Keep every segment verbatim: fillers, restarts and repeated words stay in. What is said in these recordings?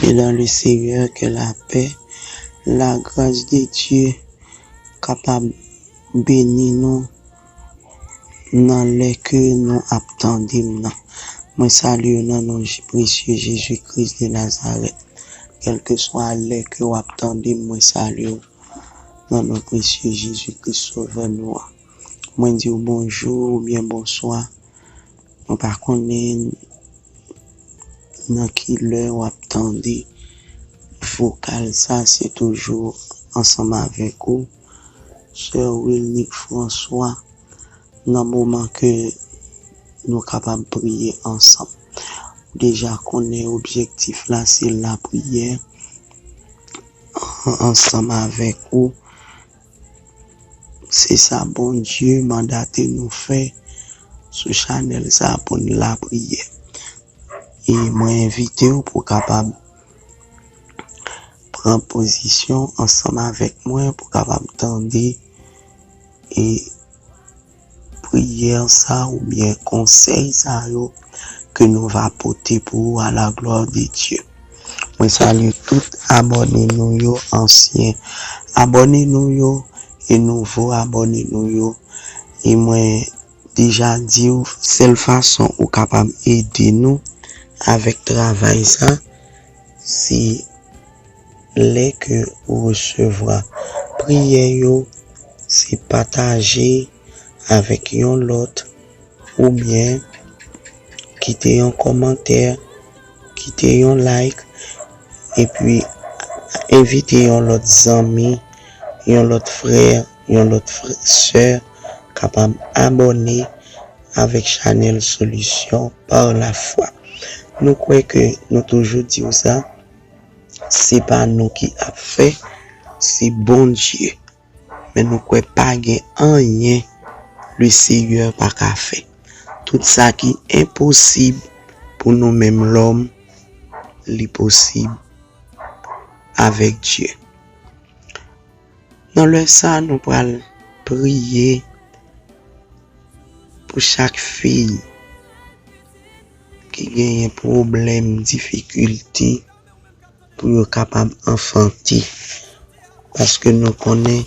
Mesdames, le Seigneur, ke lapè, lagras de Dye kapab beni nou nan lè ke nou ap tande m nan. Mwen salye w nan non presye Jezi Kris de Nazarèt. Kèlkeswa lè ke w ap tande m, mwen salye w nan non presye Jezi Kris, Sovè nou an. Mwen di w bonjou oubyen bonswa. Mwen pa konnen nan ki lè w ap tande vokal sa, se toujou ansanm avèk ou, Sè Wilnick François, nan moman ke nou kapab priye ansanm. Ou deja konnen objektif la, se lapriyè an-, ansanm avèk ou. Se sa Bondye mandate nou fè sou chanèl sa pou n lapriyè. E mwen envite w pou w kapab pran pozisyon ansanm avèk mwen, pou w kapab tande e priyè sa oubyen konsèy sa yo ke nou va pote pou ou à la gloire de Dieu. Mwen salye tout abòne nou yo, ansyen abòne nou yo e nouvo abòne nou yo. E mwen deja di w, sèl fason ou kapab ede nou avèk travay sa, se lè ke ou resevwa priyè yo, se pataje avèk yon lòt, oubyen kite yon kòmantè, kite yon like, epi envite yon lòt zanmi, yon lòt frè, yon lòt frè, sè kapab abòne avèk chanèl Solisyon pa lafwa. Nou kwè ke nou toujou di w sa, se pa nou ki ap fè, se Bondye. Men nou kwè pa gen anyen le Seyè pa ka fè. Tout sa ki enposib pou nou menm lòm, li posib avèk Dye. Nan lè sa, nou pral priye pou chak fi ki genyen pwoblèm, difikilte pou yo kapab anfante. Paske nou konnen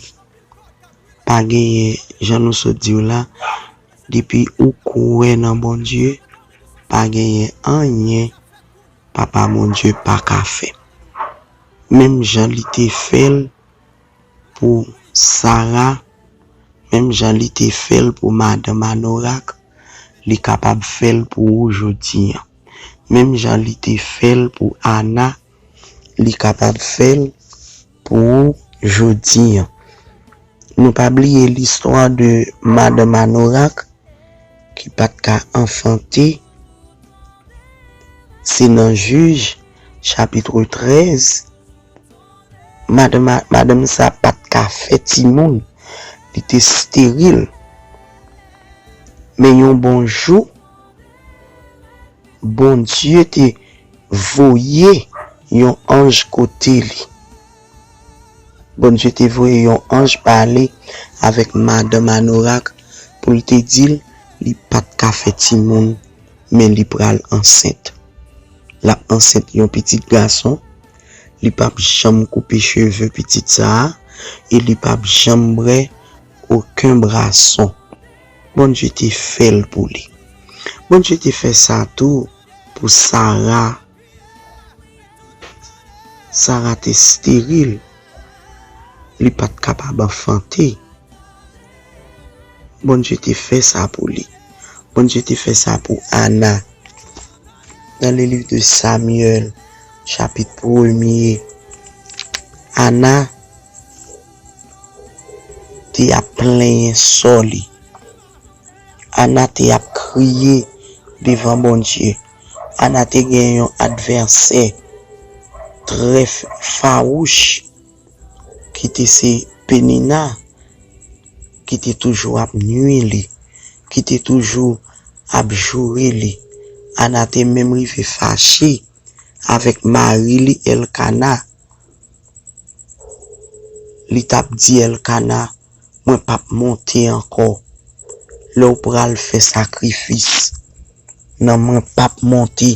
pa genyen, jan nou sot di w la, depi ou kwè nan Bondye, pa genyen anyen Papa Bondye pa ka fè. Menm jan li te fè l pou Sara, menm jan li te fè l pou madanm Anorak, li kapab fè l pou ou jodi an. Menm jan li te fè l pou Ana, li kapab fè l pou ou jodi an. Nou pa bliye listwa de madanm Anorak ki pa t ka anfante. Se nan Jij, chapit trèz, madanm, madanm sa pa t ka fè timoun. Li te steril. Men yon bon jou, Bondye te voye yon anj kote li. Bondye te voye yon anj pale avèk madanm Anorak pou l te di l li pa t ka fè timoun, men li pral ansent. L ap ansent yon pitit gason, li p ap janm koupe cheve pitit sa a, e li p ap janm bwè okenn bwason. Bondye te fè l pou li. Bondye te fè sa tou pou Sara. Sara te steril. Li pa t kapab anfante. Bondye te fè sa pou li. Bondye te fè sa pou Ana. Dans le livre de Samuel, chapit premye, Ana te ap plenyen sò li. Ana te ap kriye devan Bondye. Ana te gen yon advèsè trè f-, fawouch ki te se Penina, ki te toujou ap nwi li, ki te toujou ap joure li. Ana te menm rive fache avèk mari li Èlkana. Li t ap di Èlkana, "Mwen p ap monte ankò. Lè w pral fè sakrifis, non, mwen p ap monte,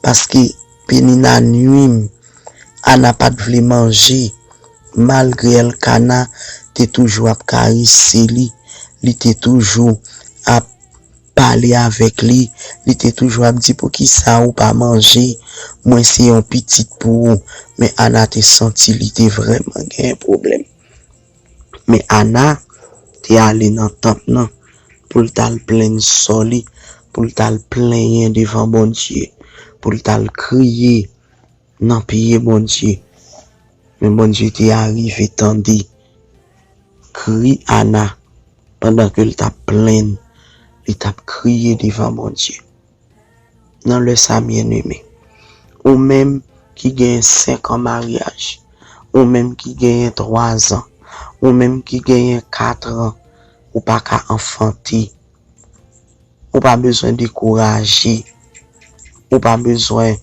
paske Penina nwi m. Ana pa t vle manje, malgre Èlkana te toujou ap karese li, li te toujou ap pale avèk li, li te toujou ap di, "Poukisa ou pa manje? Mwen se yon pitit pou ou." Men Ana te santi li te vrèman gen pwoblèm. Men Ana te ale nan tanp nan pou l t al plenn sò li, pou l t al plenyen devan Bondye, pou l t al kriye nan pye Bondye. Men Bondye te arive tande kri Ana pandan ke l t ap plenn, li t ap kriye devan Bondye. Nan lè sa, byeneme, ou menm ki genyen senk an maryaj, ou menm ki genyen twa zan, ou menm ki genyen kat an, ou pa ka anfante. Ou pa bezwen dekouraje. Ou pa bezwen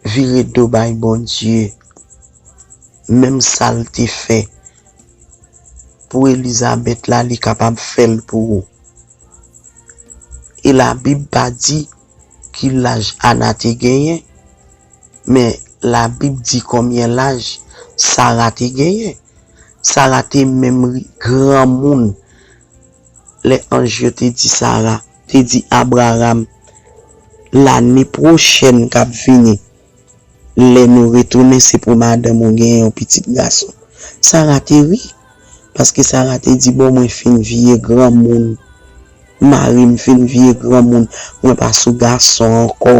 vire do bay Bondye. Menm sa l te fè pou Elizabèt la, li kapab fè l pou ou. E Labib pa di ki laj Ana te genyen, men Labib di konbyen laj Sara te genyen. Sara te menm ri-, granmoun. Lè anj yo te di Sara, te di Abraram, lane pwochèn k ap vini, lè nou retounen, se pou madanm ou genyen yon pitit gason. Sara te ri, paske Sara te di, "Bon, mwen fin vye granmoun, mari m fin vye granmoun, mwen pa sou gason ankò.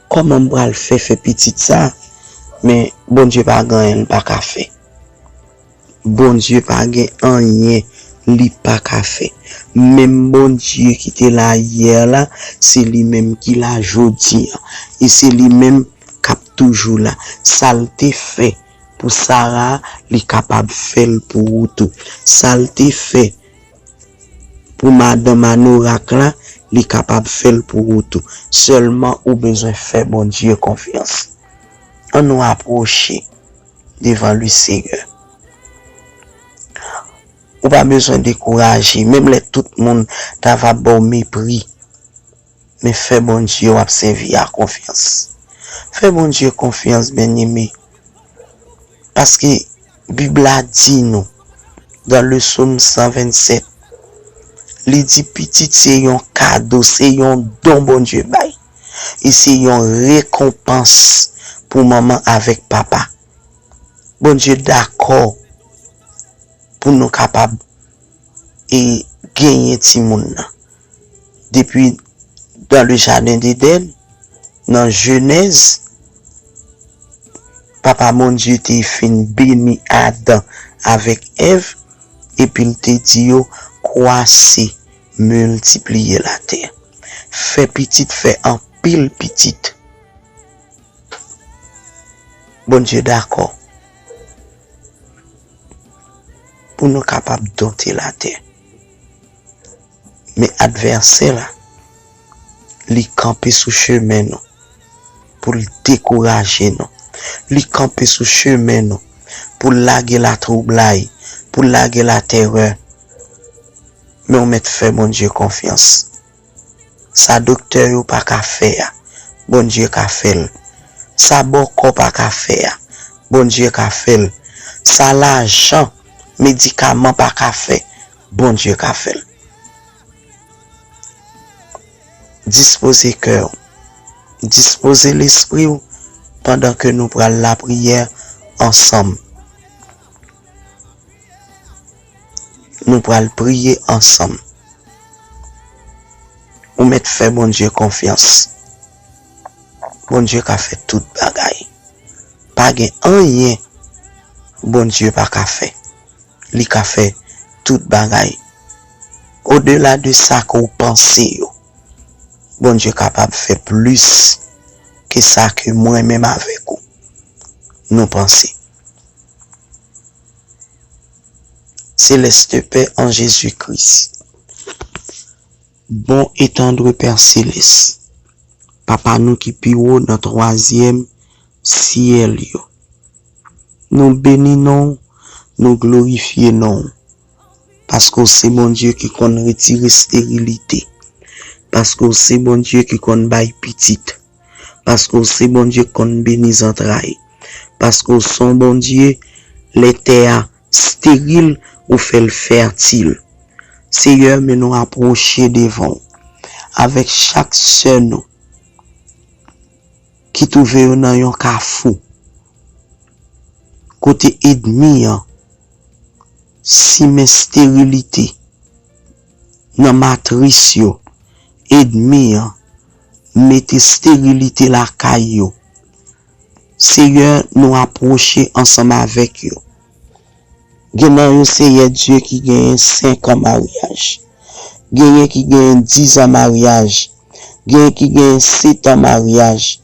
Kòman m pral fè fè pitit sa?" Men Bondye pa gen anyen l pa ka fè. Bondye pa gen anyen li pa ka fè. Menm Bondye ki te la yè la, se li menm ki la jodi a. E se li menm k ap toujou la. Sa l te fè pou Sara, li kapab fè l pou ou tou. Sa l te fè pou madanm anorak la, li kapab fè l pou ou tou. Sèlman ou bezwen fè Bondye konfyans. An nou apwoche devan le Seyè. Ou pa bezwen dekouraje, menm lè tout moun ta va ba w mepri. Men fè Bondye w ap sèvi a konfyans. Fè Bondye konfyans, byeneme. Paske Bib la di nou, dans le psaume cent vingt-sept, li di pitit se yon kado, se yon don Bondye bay. E se yon rekonpans pou manman avèk papa. Bondye dakò pou nou kapab e genyen timoun nan. Depi dans le jardin d'Éden, nan Jenèz, Papa Bondye te fin beni Adan avèk Èv, epi l te di yo, "Kwase, miltipliye latè. Fè pitit, fè anpil pitit." Bondye dakò pou nou kapab donte latè. Men advèsè la, li kanpe sou chemen nou pou l dekouraje nou. Li kanpe sou chemen nou pou l lage latwoublay, pou l lage latèrè. Men w mèt fè Bondye konfyans. Sa doktè yo pa ka fè a, Bondye ka fè l. Sa bòkò pa ka fè a, Bondye ka fè l. Sa lajan, medikaman pa ka fè, Bondye ka fè l. Dispoze kè w, dispoze lespri w pandan ke nou pral lapriyè ansanm. Nou pral priye ansanm. Ou mèt fè Bondye konfyans. Bondye ka fè tout bagay. Pa gen anyen Bondye pa ka fè. Li ka fè tout bagay. Odela de sa ke w panse yo, Bondye kapab fè plis ke sa ke mwen menm avèk ou nou panse. Céleste Père en Jésus-Christ. Bon et tendre Père Céleste, Papa nou ki pi wo nan twazyèm syèl yo. Nou beni non w, nou glorifye non w, paske w se Bondye ki konn retire sterilite. Paske w se Bondye ki konn bay pitit. Paske w se Bondye k konn beni zantray. Paske w se yon Bondye, lè tè a steril, ou fè l fètil. Seyè, men nou apwoche devan w avèk chak sè nou ki twouve yo nan yon kafou, kote ènmi an simen sterilite nan matris yo. Ènmi an mete sterilite lakay yo. Seyè, nou apwoche ansanm avèk yo. Gen nan yo, Seyè Dye, ki genyen senk an maryaj. Genyen ki genyen diz an maryaj. Genyen ki genyen sèt an maryaj.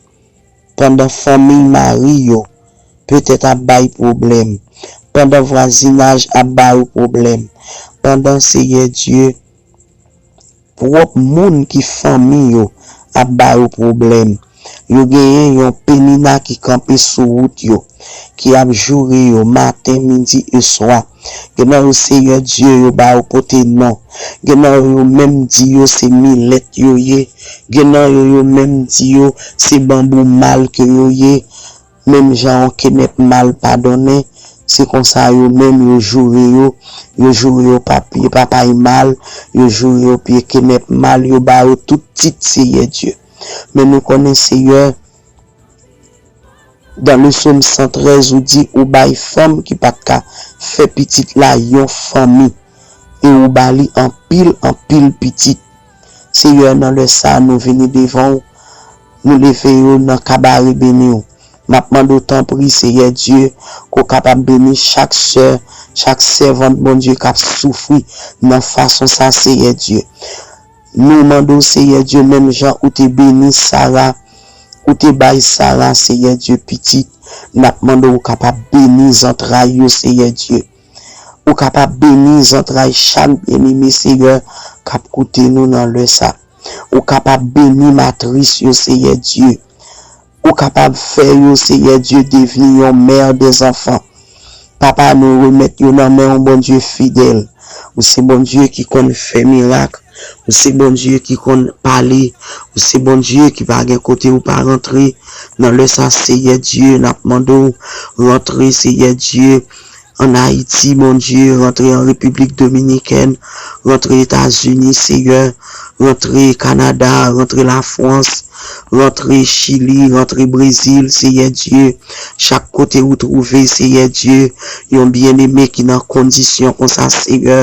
Pandan fanmi mari yo petèt ap bay pwoblèm. Pandan vwazinaj ap ba yo pwoblèm. Pandan, Seyè Dye, pwòp moun ki fanmi yo ap ba yo pwoblèm. Yo genyen yon Penina ki kanpe sou wout yo, ki ap joure yo maten, midi e swa. Gen nan yo, Seyè Dye, yo ba yo pote non. Gen nan yo, yo menm di yo se milèt yo ye. Gen nan yo, yo menm di yo se banbou mal ke yo ye. Menm jan yon kenèp mal pa donnen, se konsa yo menm yo joure yo, yo joure yo pa pye papay mal, yo joure yo pye kenèp mal, yo ba yo tout tit, Seyè Dye. Men nou konnen, Seyè, dan le Sòm san trèz, ou di ou bay fanm ki pa t ka fè pitit la yon fanmi, e ou ba li anpil, anpil pitit. Seyè, nan lè sa a, nou vini devan w, nou leve yo nan kabare beni w. M ap mande w, tanpri, Seyè Dye, ke w kapab beni chak sè, chak sèvant, Bondye, k ap soufri nan fason sa, Seyè Dye. Nou mande w, Seyè Dye, menm jan ou te beni Sara, ou te bay Sara, Seyè Dye, pitit, n ap mande w kapab beni zantray yo, Seyè Dye. Ou kapab beni zantray chak byeneme, Seyè, k ap koute nou nan lè sa. Ou kapab beni matris yo, Seyè Dye. Ou kapab fè yo, Seyè Dye, devni yon mè dèzanfan. Papa, nou remèt yo nan men w, Bondye fidèl. Ou se Bondye ki konn fè mirak. Ou se Bondye ki konn pale. Ou se Bondye ki pa gen kote ou pa rantre. Nan lè sa, Seyè Dye, n ap mande w rantre, Seyè Dye, ann Ayiti, Bondye, rantre an Repiblik Dominikèn, rantre Etazini, Seyè, rantre Kanada, rantre Lafrans, rantre Chili, rantre Brezil, Seyè Dye, chak kote ou twouve, Seyè Dye, yon byeneme ki nan kondisyon konsa, Seyè,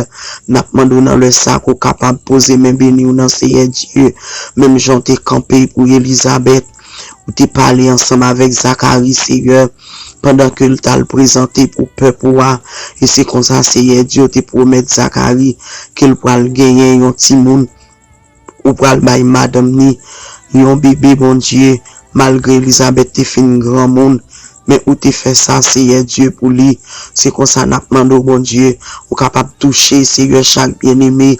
n ap mande w nan lè sa ke w kapab poze men beni w nan, Seyè Dye, menm jan w te kanpe pou Elizabèt, ou te pale ansanm avèk Zakari, Seyè, pandan ke l t al prezante pou pèp ou a. E se konsa, Seyè Dye, ou te pwomèt Zakari ke l pral genyen yon timoun. Ou pral bay madanm ni yon bebe, Bondye, malgre Elizabèt te fin granmoun, men ou te fè sa, Seyè Dye, pou li. Se konsa n ap mande w, Bondye, ou kapab touche, Seyè, chak byeneme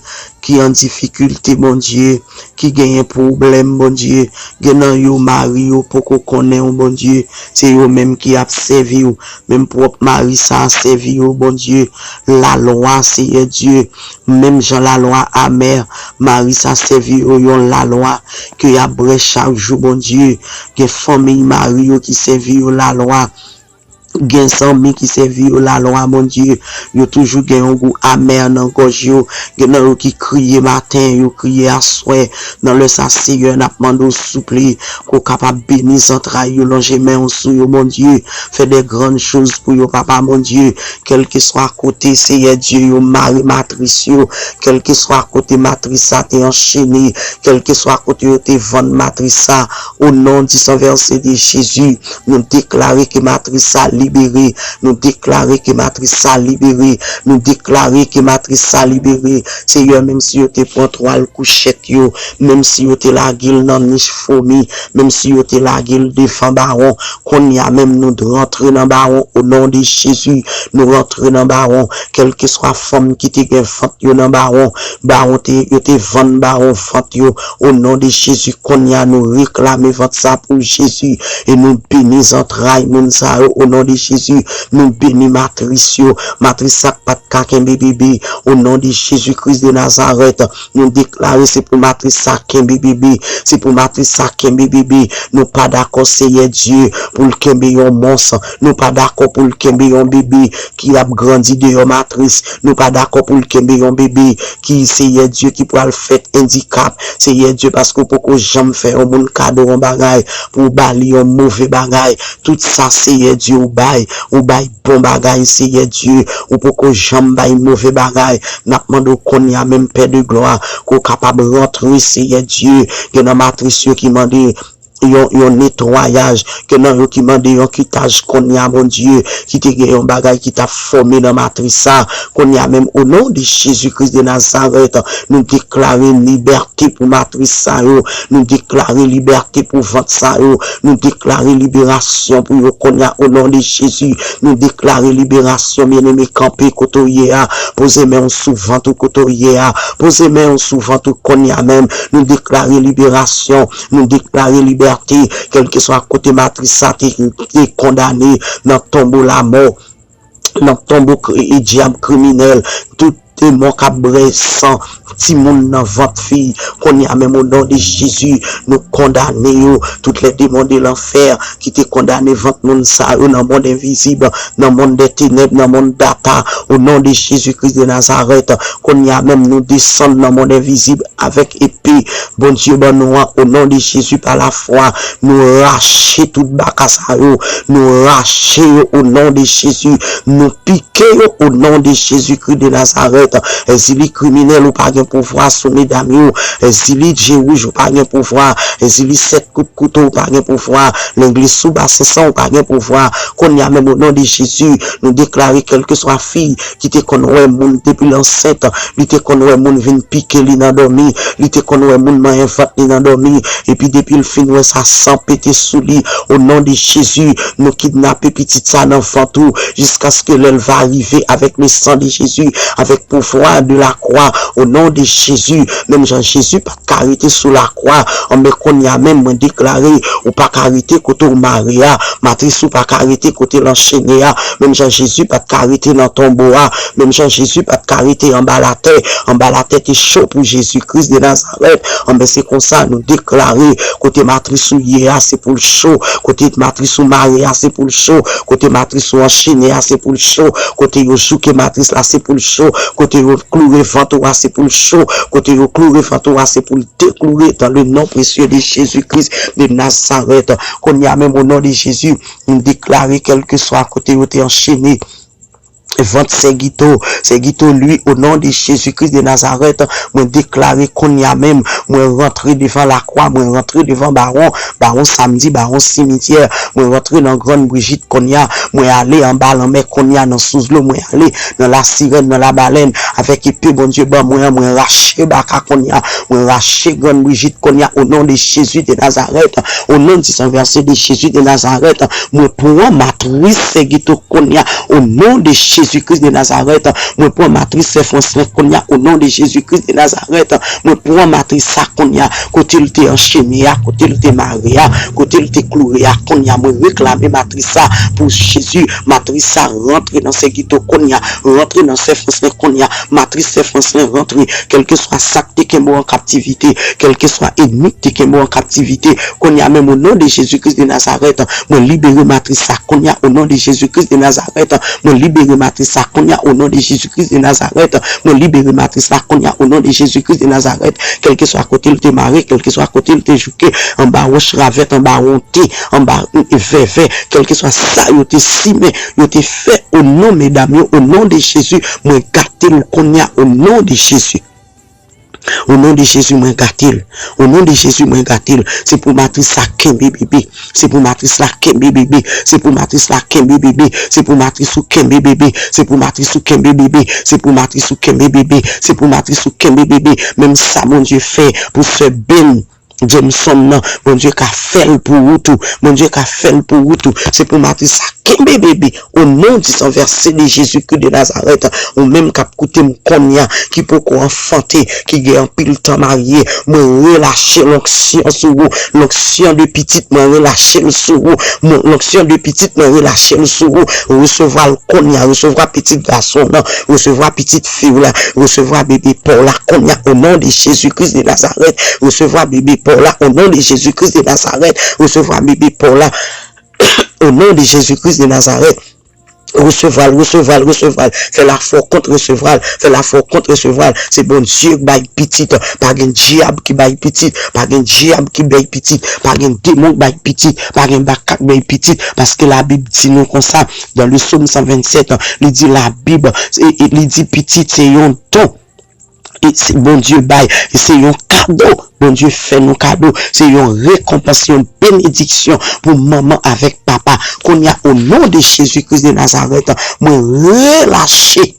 ki an difikilte, Bondye, ki genyen pwoblèm, Bondye. Gen nan yo, mari yo poko konnen w, Bondye. Se yo menm ki ap sèvi w. Menm pwòp mari sa a sèvi yo, Bondye, lalwa, Seyè Dye. Menm jan lalwa amè, mari sa sèvi yo yon lalwa ke y ap bwè chak jou, Bondye. Gen fanmi mari yo ki sèvi yo lalwa. Gen zanmi ki sèvi yo lalwa, Bondye. Yo toujou gen yon gou amè nan gòj yo. Gen nan yo ki kriye maten, yo kriye aswè. Nan lè sa, Seyè, n ap mande w souple ke w kapab beni zantray yo, lonje men w sou yo, Bondye. Fè de grann choz pou yo, Papa, Bondye. Kèlkeswa kote, Seyè Dye, yo mare matris yo, kèlkeswa kote matris sa te anchene, kèlkeswa kote yo te vann matris sa, o non di san vèse de Jezi, nou deklare ke matris sa libere, nou deklare ke matris sa libere, nou deklare ke matris sa libere. Seyè, menm si yo te pran twal kouchèt yo, menm si yo te lage l nan nich fomi, menm si yo te lage l devan bawon, kounye a menm nou rantre nan bawon, o non de Jezi, nou rantre nan bawon, kèlkeswa fanm ki te gen vant yo nan bawon, bawon te, yo te vann bawon vant yo, o non de Jezi, kounye a nou reklame vant sa pou Jezi, e nou beni zantray moun sa yo, o non de Jezi, nou beni matris yo, matris sa k pa t ka kenbe bebe, o non de Jezi Kris de Nazarèt, nou deklare se pou matris sa kenbe bebe, se pou matris sa kenbe bebe, nou pa dakò, Seyè Dye, pou l kenbe yon mons, nou pa dakò pou l kenbe yon bebe ki ap grandi deyò matris, nou pa dakò pou l kenbe yon bebe ki, Seyè Dye, ki pral fèt endikap, Seyè Dye, paske w poko janm fè yon moun kado yon bagay pou w ba li yon move bagay. Tout sa, Seyè Dye, ou bay, ou bay bon bagay, Seyè Dye, ou poko janm bay move bagay. N ap mande w kounye a menm, Pè de glwa, ke w kapab rantre, Seyè Dye, gen nan matris yo ki mande yon, yon netwayaj, ke nan yo ki mande yon kitaj kounye a, Bondye, ki te gen yon bagay ki t ap fòme nan matris sa. Kounye a menm, o non de Jezi Kris de Nazarèt, nou deklare libète pou matris sa yo, nou deklare libète pou vant sa yo, nou deklare liberasyon pou yo kounye a, o non de Jezi, nou deklare liberasyon, byeneme, kanpe kote w ye a, poze men w sou vant ou kote w ye a, poze men w sou vant ou kounye a menm, nou deklare liberasyon, nou deklare libète, kèlkeswa kote matris sa te, te kondane nan tonbo lamò, nan tonbo kri- e dyab kriminèl, tout demon k ap bwè san timoun nan vant fi, kounye a menm, o non de Jezi, nou kondane yo, tout lè demon de lanfè ki te kondane vant moun sa yo nan mond envizib, nan mond dè tenèb, nan mond data, o non de Jezi Kris de Nazarèt, kounye a menm, nou desann nan mond envizib avèk epe Bondye ban nou an, o non de Jezi, pa lafwa, nou rache tout baka sa yo, nou rache yo, o non de Jezi, nou pike yo, o non de Jezi Kris de Nazarèt. Ezili kriminèl, ou pa gen pouvwa sou medam yo. Ezili je wouj, ou pa gen pouvwa. Ezili sèt kout kouto, ou pa gen pouvwa. Lengliz sou basen san, ou pa gen pouvwa. Kounye a menm, o non de Jezi, nou deklare kèlkeswa fi ki te konn wè moun depi l ansent, li te konn wè moun vin pike li nan dòmi, li te konn wè moun manyen vant li nan dòmi, epi depi l fin wè sa, san pete sou li. O non de Jezi, nou kidnape pitit sa nan vant ou, jiskaske lè l va rive avèk le sang de Jésus, avèk pouvwa de la croix, o non de Jezi, menm jan Jezi pa t ka rete sou lakwa, anben kounye a menm mwen deklare, ou pa ka rete kote w mare a, matris ou pa ka rete kote l anchene a, menm jan Jezi pa t ka rete nan tonbo a, menm jan Jezi pa t ka rete anba latè, anba latè te cho pou Jezi Kris de Nazarèt, anben se konsa nou deklare, kote matris ou ye a se pou l cho, kote matris ou mare a se pou l cho, kote matris ou anchene a se pou l cho, kote yo jouke matris la se pou l cho, kote yo kloure vant ou a se pou l cho, kote yo kloure vant ou a se pou l dekloure dans le nom précieux de Jésus-Christ de Nazareth. Kounye a menm, o non de Jezi, nou deklare kèlkeswa kote yo te anchene vant Sè Gito, Sè Gito, lui, o non de Jezi Kris de Nazarèt, mwen deklare kounye a menm, mwen rantre devan lakwa, mwen rantre devan bawon, bawon samdi, bawon simityè, mwen rantre nan Grann Brijit kounye a, mwen ale anba lanmè kounye a, nan sous dlo, mwen ale nan lasirèn, nan labalèn, avèk epe Bondye ban mwen an, mwen rache baka kounye a, mwen rache Grann Brijit kounye a, o non de Jezi de Nazarèt, o non di san vèse de Jezi de Nazarèt, mwen pran matris Sè Gito kounye a, o non de Jezi Kris de Nazarèt, mwen pran matris Sè Franslin kounye a, o non de Jezi Kris de Nazarèt, mwen pran matris sa kounye a, kote l te anchene a, kote l te mare a, kote l te kloure a, kounye a, mwen reklame matris sa pou Jezi, matris sa rantre nan Sè Gito kounye a, rantre nan Sè Franslin kounye a, matris Sè Franslin rantre, kèlkeswa sa k te kenbe w an kaptivite, kèlkeswa ènmi k te kenbe w an kaptivite, kounye a menm, o non de Jezi Kris de Nazarèt, mwen libere matris sa kounye a, o non de Jezi Kris de Nazarèt, mwen libere matris sa kounye a, o non de Jezi Kris de Nazarèt, mwen libere matris la kounye a, o non de Jezi Kris de Nazarèt, kèlkeswa kote l te mare, kèlkeswa kote l te jouke, anba wòch ravèt, anba wonte, anba, mm, vèvè, kèlkeswa sa yo te simen, yo te fè, o non medam yo, o non de Jezi, mwen gate l kounye a, o non de Jezi. O non de Jezi, mwen gate l. O non de Jezi, mwen gate l. Se pou matris la kenbe bebe. Se pou matris la kenbe bebe. Se pou matris la kenbe bebe. Se pou matris ou kenbe bebe. Se pou matris ou kenbe bebe. Se pou matris ou kenbe bebe. Se pou matris ou kenbe bebe. Menm sa Bondye fè pou sè Ben. Jameson nan, Bondye ka fè l pou ou tou. Bondye ka fè l pou ou tou. Se pou matris sa kenbe bebe. O non di san vèse de Jezi Kris de Nazarèt, ou menm k ap koute m kounye a, ki poko anfante, ki gen anpil tan marye, mwen relache lonksyon sou ou. Lonksyon de pitit, mwen relache l sou ou. Mwen, lonksyon de pitit, mwen relache l sou ou. Resevwa l kounye a, resevwa pitit gason w lan, resevwa pitit fi w la, resevwa bebe pa w la kounye a, o non de Jezi Kris de Nazarèt. Resevwa bebe pa w la, o non de Jezi Kris de Nazarèt. Resevwa bebe pa w la, o non de Jezi Kris de Nazarèt. Resevwa l, resevwa l, resevwa l. Fè lafwa w kont resevwa l. Fè lafwa w kont resevwa l. Se Bondye k bay pitit. Pa gen dyab ki bay pitit. Pa gen dyab ki bay pitit. Pa gen demon k bay pitit. Pa gen makak k bay pitit. Paske Labib di nou konsa, dans le psaume san vennsèt, li di Labib, e, e, li di pitit se yon don. E se Bondye bay, e se yon kado. Bondye fè nou kado. Se yon rekonpans, yon benediksyon pou manman avèk papa. Kounye a, o non de Jezi Kris de Nazarèt, mwen relache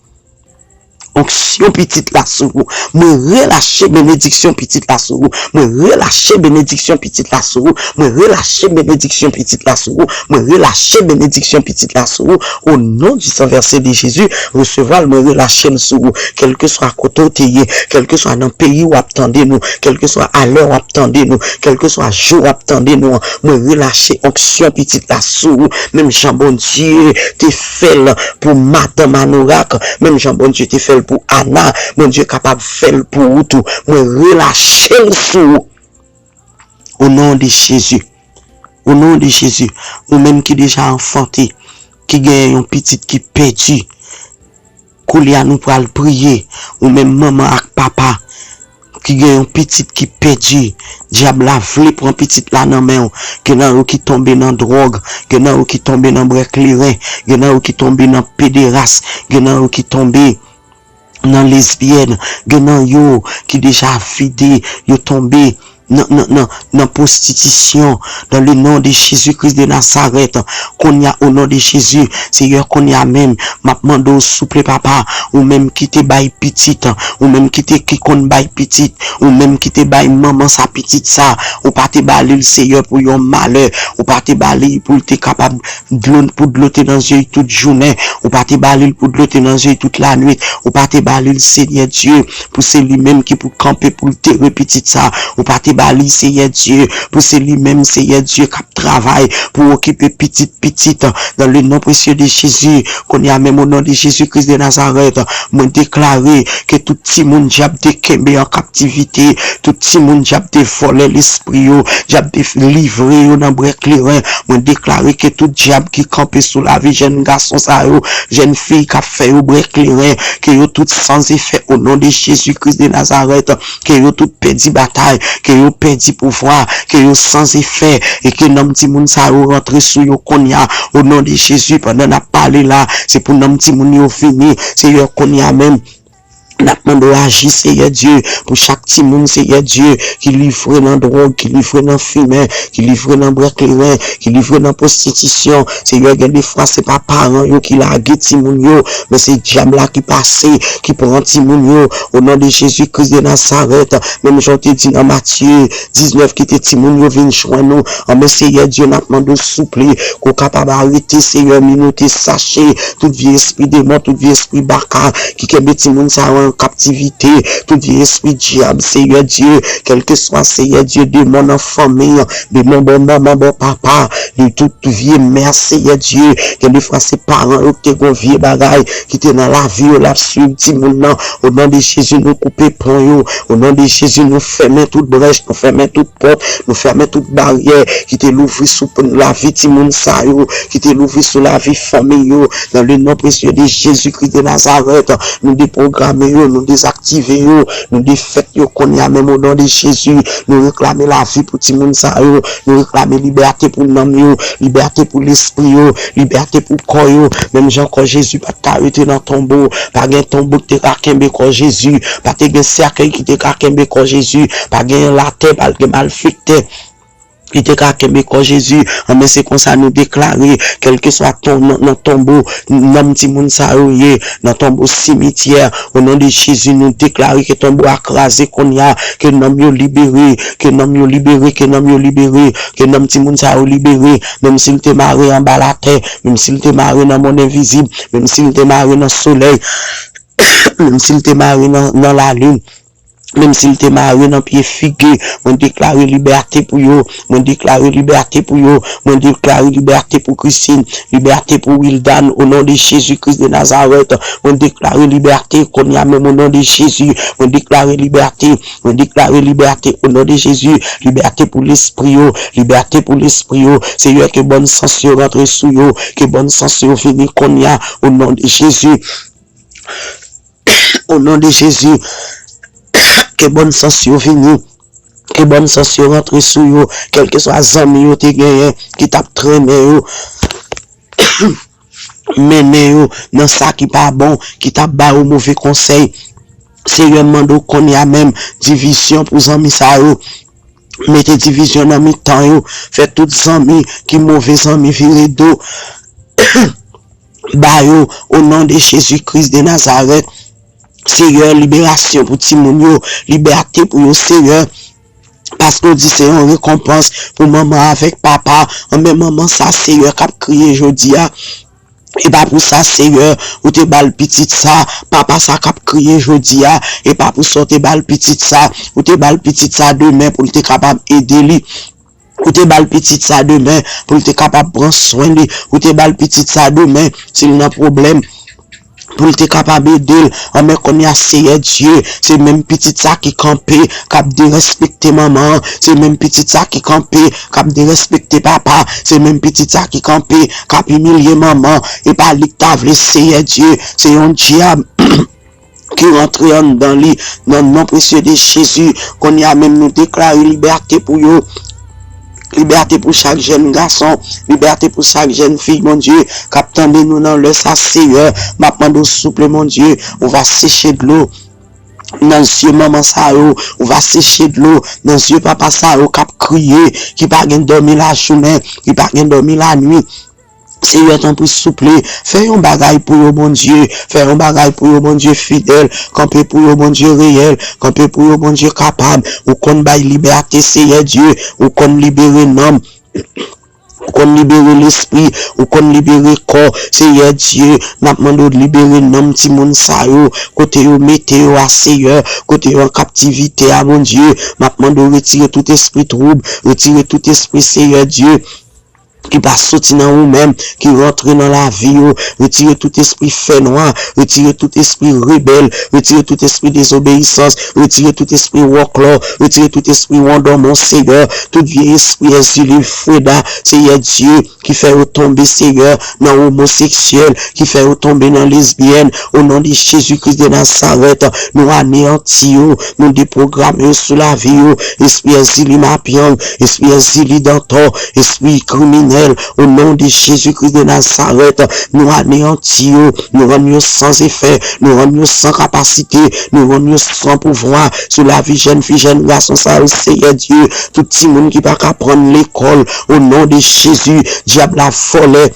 onksyon pitit la sou ou. Mwen relache benediksyon pitit la sou ou. Mwen relache benediksyon pitit la sou ou. Mwen relache benediksyon pitit la sou ou. Mwen relache benediksyon pitit la sou ou. O non di san vèse de Jezi, resevwa l, mwen relache l sou ou. Kèlkeswa kote w te ye, kèlkeswa nan peyi w ap tande nou, kèlkeswa alè w ap tande nou, kèlkeswa jou w ap tande nou an, mwen relache onksyon pitit la sou ou. Menm jan Bondye te fè l pou madanm Anorak, menm jan Bondye te fè l pou Ana, Bondye kapab fè l pou ou tou. Mwen relache l sou ou. O non de Jezi. O non de Jezi. Ou menm ki deja anfante, ki genyen yon pitit ki pèdi. Koulye a nou pral priye. Ou menm manman ak papa ki gen yon pitit ki pèdi. Dyab la vle pran pitit la nan men w. Gen nan yo ki tonbe nan dwòg. Gen nan yo ki tonbe nan bwè kleren. Gen nan yo ki tonbe nan pederas. Gen nan yo ki tonbe nan lesbyèn. Gen nan yo ki deja vide. Yo tonbe nan, nan, nan, nan pwostitisyon. Dans le nom de Jésus-Christ de Nazareth. Kounye a, o non de Jezi, Seyè, kounye a menm, m ap mande w, souple, papa, ou menm ki te bay pitit, ou menm ki te, ki konn bay pitit, ou menm ki te bay manman sa pitit sa, ou pa te ba li l, Seyè, pou yon malè, ou pa te ba li pou l te kapab dlo, pou dlo te nan zye l tout jounen, ou pa te ba li l pou dlo te nan zye l tout lanwit, ou pa te ba li l, Seyè Dye, pou se li menm ki pou kanpe pou l tere pitit sa, ou pa te ba li, Seyè Dye, pou se li menm, Seyè Dye, k ap travay pou okipe pitit pitit, dans le nom précieux de Jésus. Kounye a menm, o non de Jezi Kris de Nazarèt, mwen deklare ke tout timoun dyab te kenbe an kaptivite, tout timoun dyab te vòlè lespri yo, dyab te livre yo nan bwè kleren, mwen deklare ke tout dyab ki kanpe sou lavi jèn gason sa yo, jèn fi k ap fè yo bwè kleren, ke yo tout san efè o non de Jezi Kris de Nazarèt, ke yo tout pèdi batay, ke yo pèdi pouvwa, ke yo san efè, e ke nanm timoun sa yo rantre sou yo kounye a, o non de Jezi, pandan n ap pale la, se pou nanm timoun yo vini, Seyè, kounye a menm, n ap mande w aji, Seyè Dye, pou chak timoun, Seyè Dye, ki livre nan dwòg, ki livre nan fimen, ki livre nan bwè kleren, ki livre nan pwostitisyon. Seyè, gen de fwa se pa paran yo ki lage timoun yo, men se dyab la ki pase, ki pran timoun yo. O non de Jezi Kris de Nazarèt, menm jan w te di nan Matye diznèf, kite timoun yo vin jwenn ou. Anben, Seyè Dye, n ap mande w souple, ke w kapab arete, Seyè, minote, sache tout vye espri demon, tout vye espri baka ki kenbe timoun sa yo an kaptivite, tout vye espri dyab, Seyè Dye, kèlkeswa, Seyè Dye, demon nan fanmi an, demon bò manman, bò papa, de tout vye mè, Seyè Dye, gen de fwa se paran yo ki te gon vye bagay ki te nan lavi yo, l ap swiv timoun nan. O non de Jezi, nou koupe pon yo. O non de Jezi, nou fèmen tout brèch, nou fèmen tout pòt, nou fèmen tout baryè ki te louvri sou lavi timoun sa yo, ki te louvri sou lavi fanmi yo. Dans le nom précieux de Jésus-Christ de Nazareth, nou depwograme yo, nou dezaktive yo, nou defèt yo kounye a menm o non de Jezi. Nou reklame lavi pou timoun sa yo, nou reklame libète pou nanm yo, libète pou lespri yo, libète pou kò yo. Menm jan kò Jezi pa t ka rete nan tonbo, pa gen tonbo ki te ka kenbe kò Jezi, pa te gen sèkèy ki te ka kenbe kò Jezi, pa gen latè, pa t gen malfektè. ki te ka kenbe kò Jezi. Anben, se konsa nou deklare, kèlkeswa ton, nan, nan tonbo, nanm timoun sa yo ye, nan tonbo simityè, o non de Jezi, nou deklare ke tonbo a kraze kounye a, ke nanm yo libere, ke nanm yo libere, ke nanm yo libere, ke nanm timoun sa yo libere, menm si l te mare anba latè, menm si l te mare nan mond envizib, menm si l te mare nan solèy, menm si l te mare nan, nan lalin, menm si l te mare nan pye figi, mwen deklare libète pou yo, mwen deklare libète pou yo, mwen deklare libète pou Christine, libète pou Wildan, o non de Jezi Kris de Nazarèt, mwen deklare libète kounye a menm, o non de Jezi, mwen deklare libète, mwen deklare libète, o non de Jezi, libète pou lespri yo, libète pou lespri yo, Seyè, ke bòn sans yo rantre sou yo, ke bòn sans yo vini kounye a, o non de Jezi. O non de Jezi, ke bòn sans yo vini, ke bòn sans yo rantre sou yo, kèlkeswa zanmi yo te genyen ki t ap trennen yo, mennen yo nan sa ki pa bon, ki t ap ba yo move konsèy. Seyè, m mande w kounye a menm, divizyon pou zanmi sa yo. Mete divizyon nan mitan yo. Fè tout zanmi ki move zanmi vire do ba yo, o non de Jezi Kris de Nazarèt. Seyè, liberasyon pou timoun yo, libète pou yo, Seyè. Paske w di se yon rekonpans pou manman avèk papa. Anben, manman sa, Seyè, k ap kriye jodi a, e pa pou sa, Seyè, ou te ba l pitit sa, papa sa k ap kriye jodi a, e pa pou sa w te ba l pitit sa, ou te ba l pitit sa demen pou l te kapab ede li. Ou te ba l pitit sa demen pou l te kapab pran swen li. Ou te ba l pitit sa demen, si l nan pwoblèm, pou l te kapab ede l. Anben, kounye a, Seyè Dye, se menm pitit sa ki kanpe, k ap derespekte manman an. Se menm pitit sa ki kanpe, k ap derespekte papa. Se menm pitit sa ki kanpe, k ap imilye manman. E pa li k ta vle, Seyè Dye. Se yon dyab ki rantre anndan li, nan non presye de Jezi. Kounye a menm, nou deklare libète pou yo. Libète pou chak jèn gason, libète pou chak jèn fi, Bondye, k ap tande nou nan lè sa, Seyè. M ap mande w, souple, Bondye, ou va seche dlo nan zye manman sa yo, ou va seche dlo nan zye papa sa yo k ap kriye, ki pa gen dòmi lajounen, ki pa gen dòmi lanwit. Seyè, tanpri, souple, fè yon bagay pou yo, Bondye. Fè yon bagay pou yo, Bondye fidèl. Kanpe pou yo, Bondye reyèl. Kanpe pou yo, Bondye kapab. Ou konn bay libète, Seyè Dye. Ou konn libere nanm. Ou konn libere lespri. Ou konn libere kò. Seyè Dye, n ap mande w libere nanm timoun sa yo. Kote yo mete yo a, Seyè. Kote yo an kaptivite a, Bondye. M ap mande w retire tout espri twoub. Retire tout espri, Seyè Dye, ki pa soti nan ou menm, ki rantre nan lavi yo. Retire tout espri fènwa, retire tout espri rebèl, retire tout espri dezobeyisans, retire tout espri wòklò, retire tout espri wondòmon, Seyè. Tout vye espri èzili, freda, Seyè Dye, ki fè yo tonbe, Seyè, nan omoseksyèl, ki fè yo tonbe nan lesbyèn. O non de Jezi Kris de Nazarèt, nou aneyanti yo, nou depwograme yo sou lavi yo. Espri èzili mapyang, espri èzili dantò, espri kriminèl, o non de Jezi Kris de Nazarèt, nou aneyanti yo, nou rann yo san efè, nou rann yo san kapasite, nou rann yo san pouvwa sou lavi jèn fi, jèn gason sa yo, Seyè Dye. Tout timoun ki pa ka pran lekòl, o non de Jezi, dyab la vòlè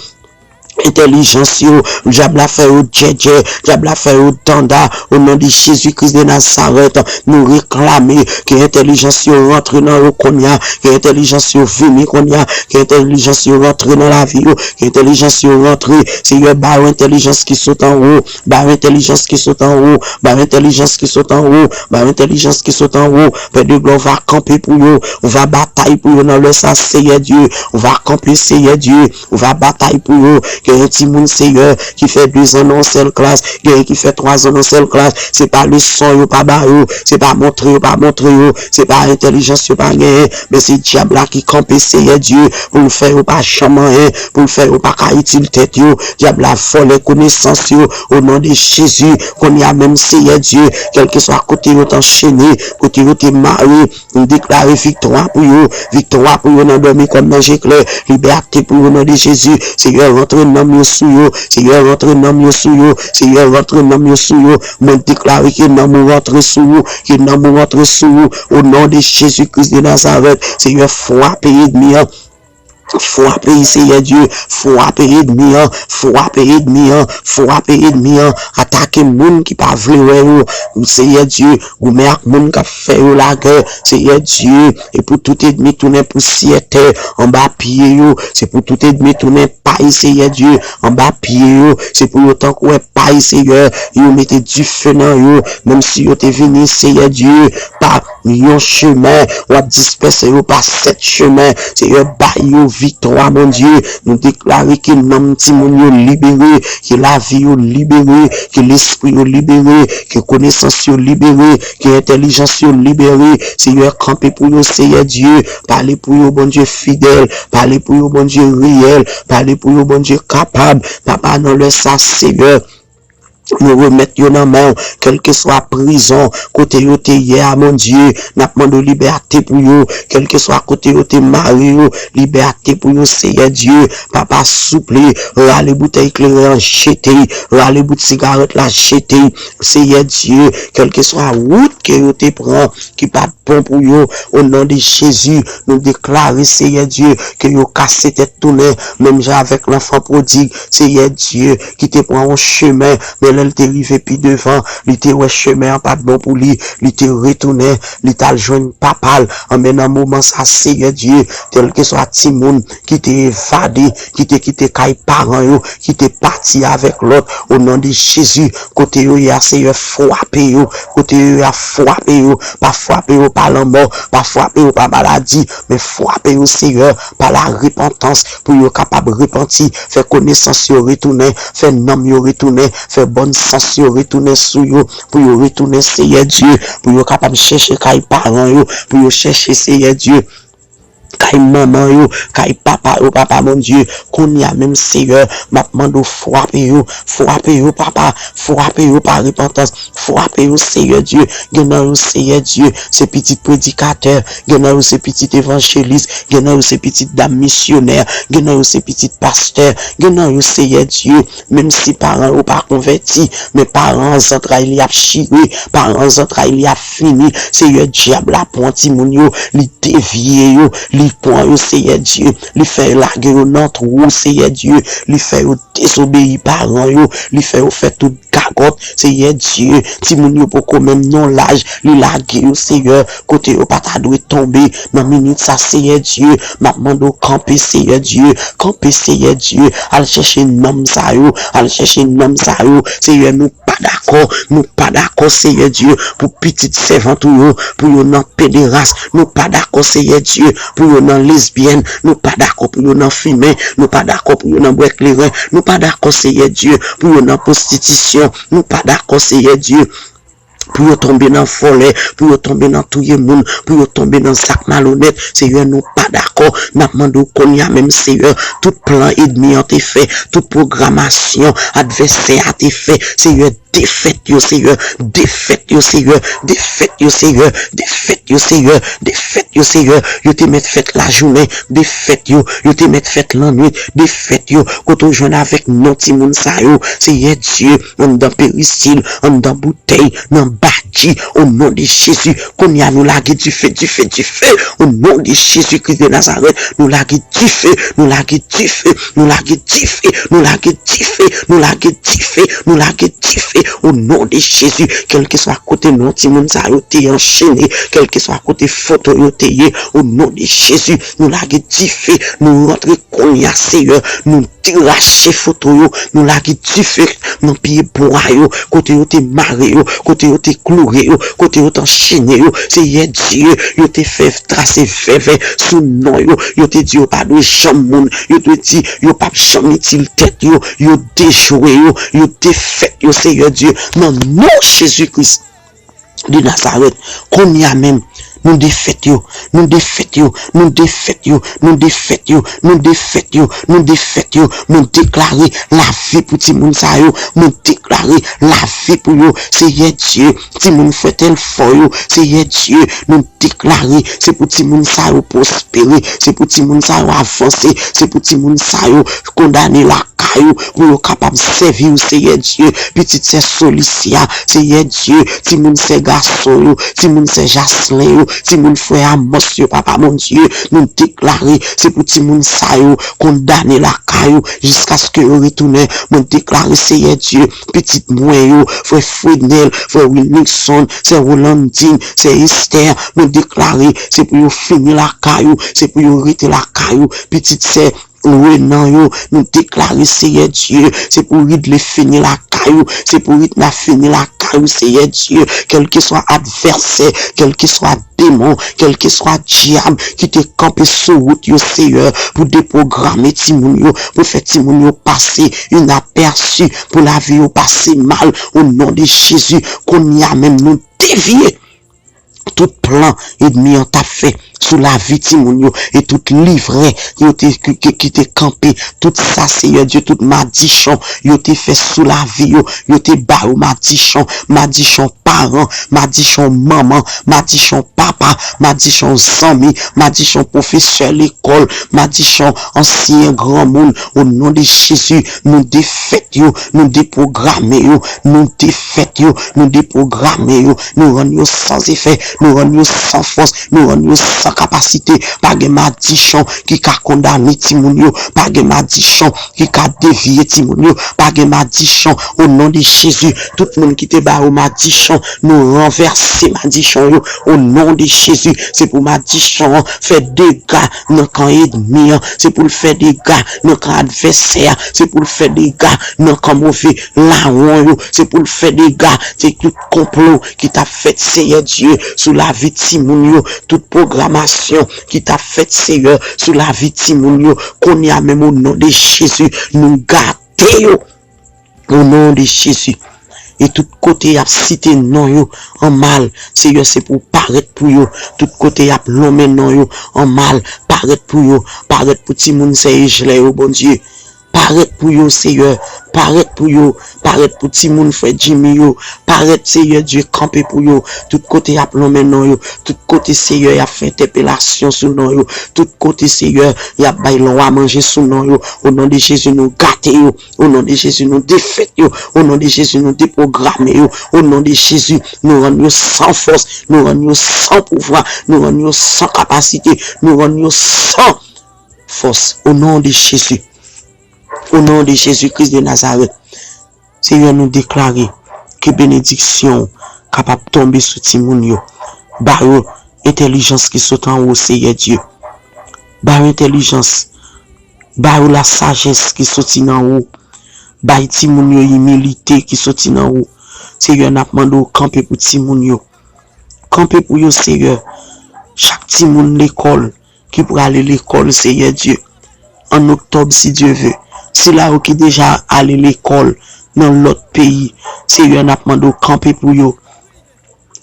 entèlijans yo, dyab la fè yo djèdjè, dyab la fè yo danda, o non de Jezi Kris de Nazarèt, nou reklame ke entèlijans yo rantre nan yo kounye a, ke entèlijans yo vini kounye a, ke entèlijans yo rantre nan lavi yo, ke entèlijans yo rantre, Seyè, ba yo entèlijans ki sot anwo, ba yo entèlijans ki sot anwo, ba yo entèlijans ki sot anwo, ba yo entèlijans ki sot anwo, Pè de glwa, ou va kanpe pou yo, ou va batay pou yo nan lè sa, Seyè Dye, ou va kanpe, Seyè Dye, ou va batay pou yo. Gen yon timoun, Seyè, ki fè dezan nan yon sèl klas, gen ki fè twazan nan yon sèl klas. Se pa leson yo pa ba yo, se pa montre yo pa montre yo, se pa entèlijans yo pa genyen, men se dyab la ki kanpe, Seyè Dye, pou l fè yo pa janm anyen, pou l fè yo pa ka itil tèt yo. Dyab la vòlè konesans yo, o non de Jezi. Kounye a menm, Seyè Dye, kèlkeswa kote yo t anchene, kote yo te mare, m deklare viktwa pou yo, viktwa pou yo nan dòmi kòm nan je klè, libète pou yo, o non de Jezi. Seyè, rantre nanm yo sou yo, Seyè, rantre nanm yo sou yo, Seyè, rantre nanm yo sou yo. Mwen deklare ke nanm ou rantre sou yo, ke nanm ou rantre sou yo, o non de Jezi Kris de Nazarèt. Seyè, frape ènmi an. Frape, Seyè Dye, frape ènmi an, frape ènmi an, frape ènmi an, atake moun ki pa vle wè yo, Seyè Dye, goumen ak moun k ap fè yo lagè, Seyè Dye, e pou tout ènmi tounen pousyè tè anba pye yo, se pou tout ènmi tounen pay, Seyè Dye, anba pye yo, se pou yo tankou wè pay, Seyè, yo mete dife nan yo, menm si yo te vini, Seyè Dye, pa yon chemen, w ap dispèse yo pa sèt chemen. Seyè, bay yo viktwa, Bondye. Nou deklare ke nanm timoun yo libere, ke lavi yo libere, ke lespri yo libere, ke konesans yo libere, ke entèlijans yo libere. Seyè, kanpe pou yo, Seyè Dye. Pale pou yo, Bondye fidèl. Pale pou yo, Bondye reyèl. Pale pou yo, Bondye kapab. Papa, nan lè sa, Seyè, nou remèt yo nan men w, kèlkeswa prizon kote yo te ye a, Bondye, n ap mande w libète pou yo, kèlkeswa kote yo te mare yo, libète pou yo, Seyè Dye, Papa, souple, rale boutèy kleren an, jete, rale bout sigarèt la, jete, Seyè Dye, kèlkeswa wout ke yo te pran, ki pa t bon pou yo, o non de Jezi, nou deklare, Seyè Dye, ke yo kase tèt tounen, menm jan avèk lanfan pwodig, Seyè Dye, ki te pran yon chemen, men lè l te rive pi devan, li te wè chemen an pa t bon pou li, li te retounen, li t al jwenn papa l. Anben, nan moman sa, Seyè Dye, kèlkeswa timoun ki te evade, ki te kite kay paran yo, ki te pati avèk lòt, o non de Jezi, kote yo ye a, Seyè, frape yo, kote yo ye a, frape yo, pa frape yo pa lanmò, pa frape yo pa maladi, men frape yo, Seyè, pa larepantans, pou yo kapab repanti, fè konesans yo retounen, fè nanm yo retounen, fè bòn sans yo retounen sou yo, pou yo retounen, Seyè Dye, pou yo kapab chèche kay paran yo, pou yo chèche, Seyè Dye, kay manman yo, kay papa yo, Papa Bondye, kounye a menm, Seyè, m ap mande w frape yo, frape yo, Papa, frape yo pa repantans, frape yo, Seyè Dye, gen nan yo, Seyè Dye, se pitit predikatè, gen nan yo se pitit evanjelis, gen nan yo se pitit dam misyonè, gen nan yo se pitit pastè, gen nan yo, Seyè Dye, menm si paran yo pa konvèti, men paran an zantray li ap chire, paran an zantray li ap fini, Seyè, dyab la pran timoun yo, li devye yo, li pran yo, Seyè Dye, li fè lage yo nan twou, Seyè Dye, li fè yo dezobeyi paran yo, li fè yo fè tout gagòt, Seyè Dye, timoun yo poko menm nan laj, li lage yo, Seyè, kote yo pa ta dwe tonbe, nan minit sa, Seyè Dye, m ap mande w kanpe, Seyè Dye, kanpe, Seyè Dye, al chèche nanm sa yo, al chèche nanm sa yo, Seyè, nou pa dakò, nou pa dakò, Seyè Dye, pou pitit sèvant ou yo, pou yo nan pederas, nou pa dakò, Seyè Dye, pou yo nan lesbyèn, nou pa dakò pou yo nan fimen, nou pa dakò pou yo nan bwè kleren, nou pa dakò, Seyè Dye, pou yo nan pwostitisyon, nou pa dakò, Seyè Dye, pou yo tonbe nan vòlè, pou yo tonbe nan touye moun, pou yo tonbe nan zak malonèt, Seyè, nou pa dakò, n ap mande w kounye a menm, Seyè, tout plan ènmi an te fè, tout pwogramasyon advèsè a te fè, Seyè, defèt yo, Seyè, defèt yo, Seyè, defèt yo, Seyè, defèt yo, Seyè, defèt yo, Seyè, yo te mèt fèt lajounen, defèt yo, yo te mèt fèt lannwit, defèt yo, kote w jwenn avèk non timoun sa yo, Seyè Dye, anndan perisil, anndan boutèy, nan badji, o non de Jezi, kounye a nou lage dife, dife, dife, o non de Jezi Kris de Nazarèt, nou lage dife, nou lage dife, nou lage dife, nou lage dife, nou lage dife, nou lage dife, o non de Jezi, kèlkeswa kote non timoun sa yo te anchene, kèlkeswa kote foto yo te ye, o non de Jezi, nou lage dife, nou rantre kounye a, Seyè, nou derache foto yo, nou lage dife nan pye bwa yo, kote yo te mare yo, kote yo te kloure yo, kote yo te anchene yo, Seyè Dye, yo te fè trase vèvè sou non yo, yo te di yo pa dwe janm moun, yo te di yo p ap janm itil tèt yo, yo dejwe yo, yo defèt yo, Seyè Dye, nan non Jezi Kris de Nazarèt, kounye a menm, Nou defèt yo, nou defèt yo, nou defèt yo, nou defèt yo, nou defèt yo, nou defèt yo. Mwen deklare lavi pou timoun sa yo. Mwen deklare lavi pou yo. Seyè Dye, timoun frè Telfò yo, Seyè Dye, nou deklare se pou timoun sa yo pwospere, se pou timoun sa yo avanse, se pou timoun sa yo kondane lakay ou, pou yo kapab sèvi w, Seyè Dye. Pitit sè Solisya, Seyè Dye, timoun sè gason yo, timoun sè Jaslen yo, timoun frè Amòs yo, Papa Bondye, nou deklare se pou timoun sa yo kondane lakay ou jiskaske yo retounen. Mwen deklare, Seyè Dye, pitit mwen yo, frè Frednel, frè Wilnixon, sè Rolandine, sè Esther, mwen deklare se pou yo fini lakay ou, se pou yo rete lakay ou. Pitit sè Renan yo, nou deklare, Seyè Dye, se pou Ridley fini lakay ou, se pou Ritna fini lakay ou, Seyè Dye, kèlkeswa advèsè, kèlkeswa demon, kèlkeswa dyab ki te kanpe sou wout yo, Seyè, pou deprograme timoun yo, pou fè timoun yo pase inapèsi, pou lavi yo pase mal, o non de Jezi, kounye a menm nou devye tout plan ènmi an t ap fè sou lavi timoun yo, e tout livrè yo te, ki, ki, ki te kanpe, tout sa, Seyè Dye, tout madichon yo te fè sou lavi yo, yo te ba yo madichon, madichon paran, madichon manman, madichon papa, madichon zanmi, madichon pwofesè lekòl, madichon ansyen granmoun, o non de Jezi, nou defèt yo, nou deprograme yo, nou defèt yo, nou deprograme yo, nou rann yo san efè, nou rann yo san fòs, nou rann yo san kapasite. Pa gen madichon ki ka kondane timoun yo, pa gen madichon ki ka devye timoun yo, pa gen madichon, o non de Jezi. Tout moun ki te ba yo madichon, nou ranvèse madichon yo, o non de Jezi. Se pou madichon an fè dega nan kan ènmi an, se pou l fè dega nan kan advèsè a, se pou l fè dega nan kan move lawon yo, se pou l fè dega, se tout konplo ki t ap fèt, Seyè Dye, sou lavi timoun yo, tout pwogramasyon ki t ap fèt, Seyè, sou lavi timoun yo, kounye a menm, o non de Jezi, nou gate yo, o non de Jezi. E tout kote y ap site non yo an mal, Seyè, se pou w parèt pou yo. Tout kote y ap lonmen non yo an mal, parèt pou yo, parèt pou timoun sè Ejlè yo, Bondye. Parèt pou yo, Seyè. Parèt pou yo. Parèt pou timoun frè Jimmy yo. Parèt, Seyè Dye, kanpe pou yo. Tout kote y ap lonmen non yo. Tout kote, Seyè, y ap fè entèpelasyon sou non yo. Tout kote, Seyè, y ap bay lwa manje sou non yo. O non de Jezi, nou gate yo. O non de Jezi, nou defèt yo. O non de Jezi, nou deprograme yo. O non de Jezi, nou rann yo san fòs. Nou rann yo san pouvwa. Nou rann yo san kapasite. Nou rann yo san fòs. O non de Jezi. O non de Jezi Kris de Nazarèt, Seyè, nou deklare ke benediksyon w kapab tonbe sou timoun yo. Ba yo entèlijans ki sot anwo, Seyè Dye. Ba yo entèlijans. Ba yo lasajès ki soti nan ou. Bay timoun yo imilite ki soti nan ou. Seyè, n ap mande w kanpe pou timoun yo. Kanpe pou yo, Seyè. Chak timoun lekòl ki prale lekòl, Seyè Dye, an oktòb, si Dye ve. Sila yo ki deja ale lekòl nan lòt peyi, Seyè, n ap mande w kanpe pou yo.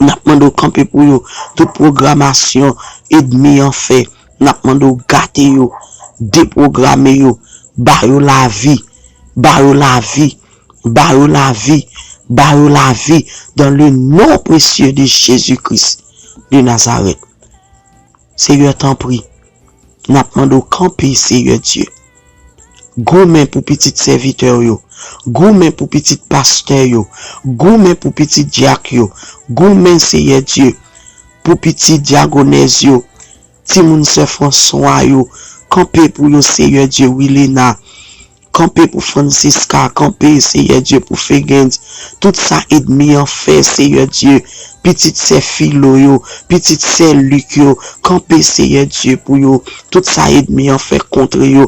N ap mande w kanpe pou yo. Tout pwogramasyon ènmi an fè, n ap mande w gate yo, deprograme yo, ba yo lavi, ba yo lavi, ba yo lavi, ba yo lavi, dans le nom précieux de Jésus-Christ de Nazareth. Seyè, tanpri, n ap mande w kanpe, Seyè Dye. Goumen pou pitit sèvitè w yo. Goumen pou pitit pastè yo. Goumen pou pitit dyak yo. Goumen, Seyè Dye, pou pitit dyagonèz yo. Timoun sè Franswa yo. Kanpe pou yo, Seyè Dye, Wilena. Kanpe pou Francisca, kanpe, Seyè Dye, pou Fegens. Tout sa ènmi an fè, Seyè Dye, pitit sè Filo yo, pitit sè Lik yo, kanpe, Seyè Dye, pou yo. Tout sa ènmi an fè kont yo,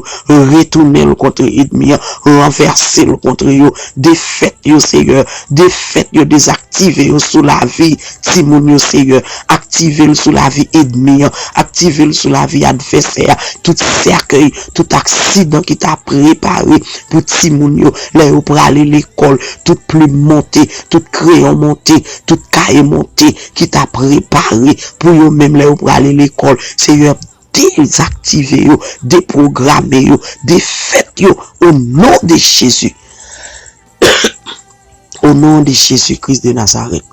retounen l kont ènmi an, ranvèse l kont yo, defèt yo, Seyè, defèt yo, dezaktive yo sou lavi timoun yo, Seyè, aktive l sou lavi ènmi an, aktive l sou lavi advèsè a, tout sèkèy, tout aksidan ki ta prepare pou timoun yo, lè yo prale lekòl, tout plim monte, tout kreyon monte, tout kaye monte. te, ki ta prepare pou yo menm lè yo prale lekòl. Seyè, dezaktive yo, depwograme yo, defèt yo, o non de Jezi. O non de Jezi Kris de Nazarèt.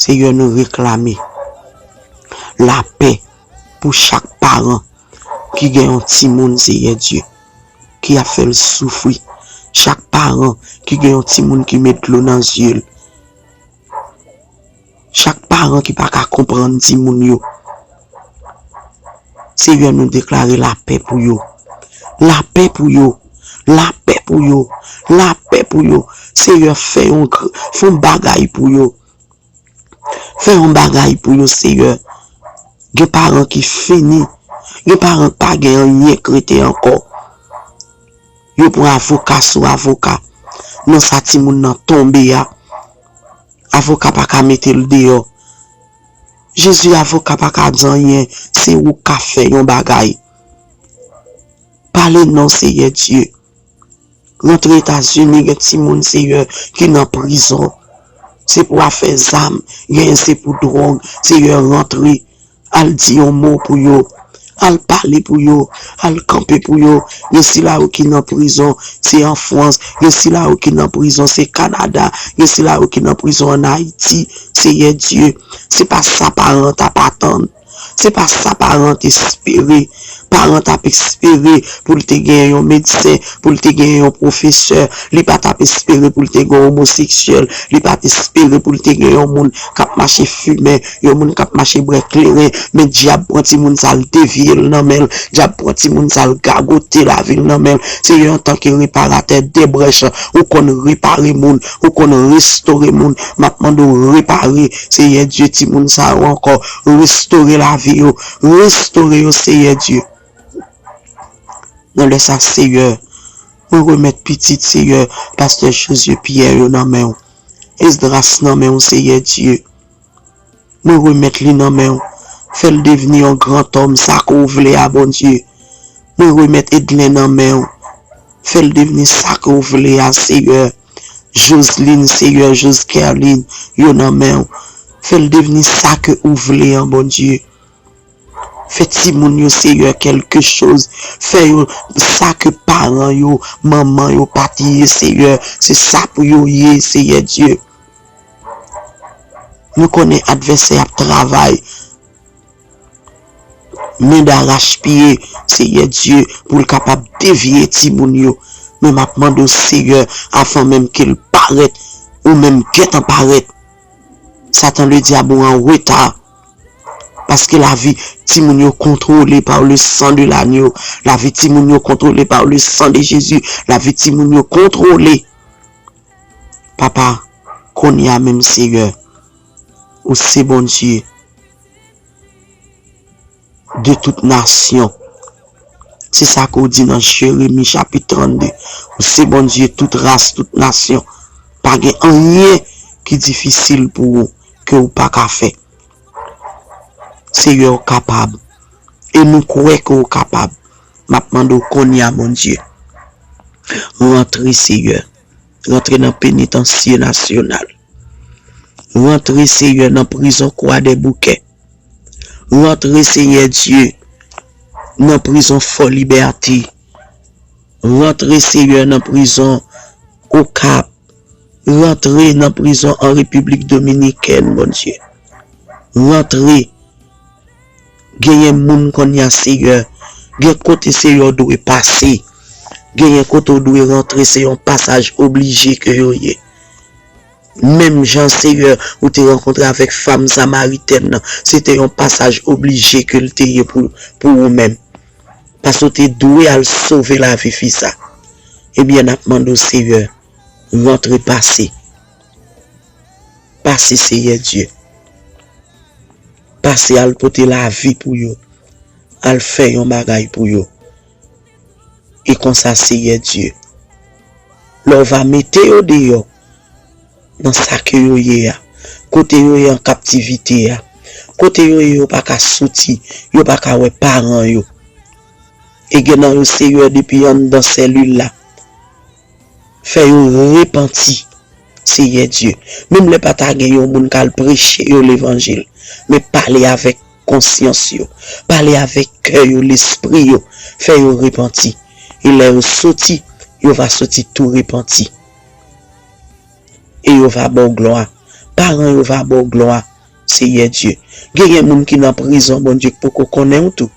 Seyè, nou reklame lapè pou chak paran ki gen yon timoun, Seyè Dye, ki ap fè l soufri. Chak paran ki gen yon timoun ki met dlo nan zye l. Chak paran ki pa ka konprann timoun yo. Seyè, nou deklare lapè pou yo. Lapè pou yo. Lapè pou yo. Lapè pou yo. Seyè, fè yon gr-, fè yon bagay pou yo. Fè yon bagay pou yo, Seyè. Gen paran ki fini. Gen paran k pa gen anyen k rete ankò. Yo pran avoka sou avoka. Nan sa timoun nan tonbe a, avoka pa ka mete l deyò. Jezi, avoka pa ka di anyen. Se ou k ka fè yon bagay. Pale non, Seyè Dye. Rantre Etazini, gen timoun, Seyè, ki nan prizon. Se pou afè zam, genyen se pou dwòg. Seyè, rantre. Al di yon mo pou yo. Al pale pou yo. Al kanpe pou yo. Gen sila yo ki nan prizon, se an Frans. Gen sila yo ki nan prizon, se Kanada. Gen sila yo ki nan prizon an Ayiti. Seyè Dye, se pa sa paran t ap atann. Se pa sa paran t espere. Paran t ap espere pou l te gen yon medsen, pou l te gen yon pwofesè. Li pa t ap espere pou l te gen yon omoseksyèl. Li pa t espere pou l te gen yon moun k ap mache fimen, yon moun k ap mache bwè kleren. Men dyab pran timoun sa l devye l nan men l. Dyab pran timoun sa l gagote lavi l nan men l. Seyè, antanke reparatè de brèch, ou konn repare moun, ou konn restore moun. M ap mande w repare, Seyè Dye, timoun sa yo ankò. Restore lavi yo. Restore yo, Seyè Dye. Nan lè sa, Seyè, mwen remèt pitit, Seyè, pastè Josué Pierre yo nan men w. Esdras nan men w, Seyè Dye. Mwen remèt li nan men w. Fè l devni yon grantòm, sa ke w vle a, Bondye. Mwen remèt Edlen nan men w. Fè l devni sa ke w vle a, Seyè. Joseline, Seyè, Joskerline, yo nan men w. Fè l devni sa ke ou vle an, Bondye. Fè timoun yo, Seyè, kèlkechoz. Fè yo sa ke paran yo, manman yo pa t ye, Seyè. Se sa pou yo ye, Seyè Dye. Nou konnen advèsè ap travay men darachpye, Seyè Dye, pou l kapab devye timoun yo. Men m ap mande w, Seyè, avan menm ke l parèt, ou menm gentan parèt. Satan, le diable, ou an reta. Paske lavi timoun yo kontwole par le sang de l'agneau. Lavi timoun yo kontwole par le sang de Jésus. Lavi timoun yo kontwole. Papa, kounye a menm, Seyè, ou se Bondye de tout nasyon. Se sa ke w di nan Jeremi chapit trannde. Ou se Bondye tout ras, tout nasyon. Pa gen anyen ki difisil pou ou ke w pa ka fè. Seyè, w kapab. E nou kwè ke w kapab. M ap mande w kounye a, Bondye. Rantre, Seyè. Rantre nan penitansye nasyonal. Rantre, Seyè, nan prizon Kwadèboukè. Rantre, Seyè Dye, nan prizon Fò Libète. Rantre, Seyè, nan prizon Okap. Rantre nan prizon an Repiblik Dominikèn, Bondye. Rantre. Genyen moun kounye a, Seyè. Gen kote, Seyè, w dwe pase. Genyen kote w dwe rantre, se yon pasaj oblije ke yo ye. Menm jan, Seyè, ou te rankontre avèk fanm samaritèn nan, se te yon pasaj oblije ke l te ye pou, pou ou menm. Paske w te dwe al sove lavi fi sa. Ebyen, n ap mande w, Seyè, rantre pase. Pase, Seyè Dye. Pase al pote lavi pou yo. Al fè yon bagay pou yo. E konsa, Seyè Dye, lè w va mete yo deyò nan sa ke yo ye a, kote yo ye an kaptivite a, kote yo ye, yo pa ka soti, yo pa ka wè paran yo. E gen nan yo, Seyè, depi anndan selil la, fè yo repanti. Seyè Dye, menm lè pa ta gen yon moun k al preche yo levanjil, men pale avèk konsyans yo, pale avèk kè yo, lespri yo, fè yo repanti. E lè yo soti, yo va soti tou repanti. E yo va ba w glwa. Paran yo va ba w glwa, Seyè Dye. Genyen moun ki nan prizon, Bondye, k poko konnen w tou.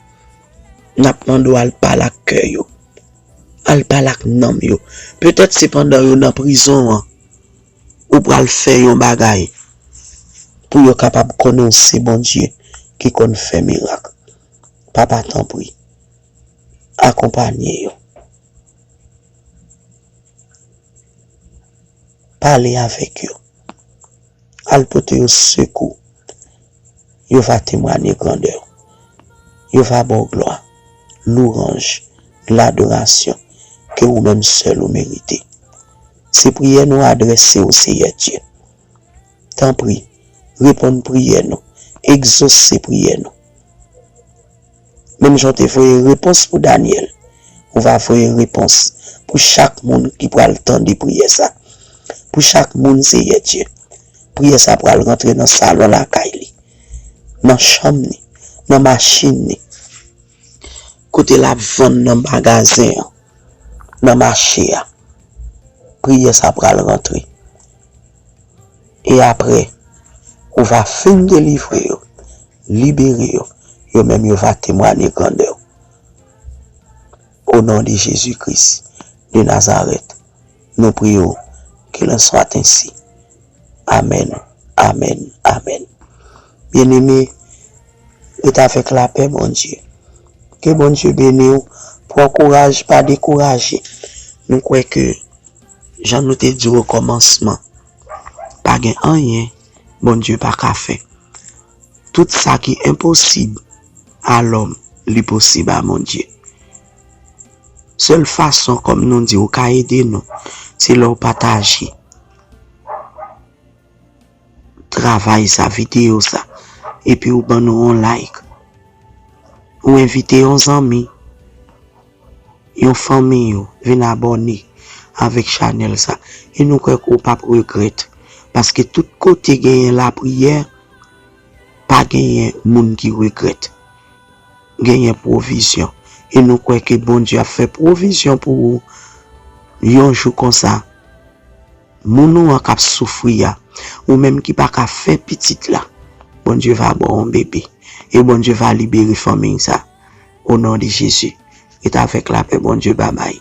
N ap mande w al pale ak kè yo. Al pale ak nanm yo. Petèt se pandan yo nan prizon an, ou pral fè yon bagay pou yo kapab konnen w se Bondye ki konn fè mirak. Papa, tanpri, akonpanye yo. Pale avèk yo. Al pote yo sekou. Yo va temwanye grandè w. Yo va ba w glwa, louwanj, ladorasyon ke ou menm sèl ou merite. Se priyè nou adrese w, Seyè Dye. Tanpri, reponn priyè nou, egzose priyè nou. Menm jan w te voye repons pou Danyèl, ou va voye repons pou chak moun ki pral tande priyè sa. Pou chak moun, Seyè Dye, priyè sa pral rantre nan salon lakay li, nan chanm ni, nan machin ni, kote l ap vann nan magazen an, nan mache a. Priyè sa pral rantre. E apre, ou va fin delivre yo, libere yo, yo menm yo va temwanye grandè w. O non de Jezi Kris de Nazarèt, nou priye w, qu'il en soit ainsi. Amèn, amèn, amèn. Byeneme, rete avèk lapè Bondye. Ke Bondye beni w, pran kouraj, pa dekouraje. Nou kwè ke, jan nou te di w o kòmansman, pa gen anyen Bondye pa ka fè. Tout sa ki enposib a lòm, li posib a Bondye. Sèl fason, kòm nou di, ou ka ede nou, se lè w pataje travay sa, videyo sa, epi ou ban nou yon like. Ou envite yon zanmi, yon fanmi ou vin abòne avèk chanèl sa. E nou kwè ke w p ap regrèt. Paske tout kote genyen lapriyè, pa genyen moun ki regrèt. Genyen pwovizyon. E nou kwè ke Bondye ap fè pwovizyon pou ou yon jou konsa. Moun ou an k ap soufri a, ou menm ki pa ka fè pitit la, Bondye va ba w yon bebe. E Bondye va libere fanmi sa. O non de Jezi. Rete avèk lapè Bondye, babay.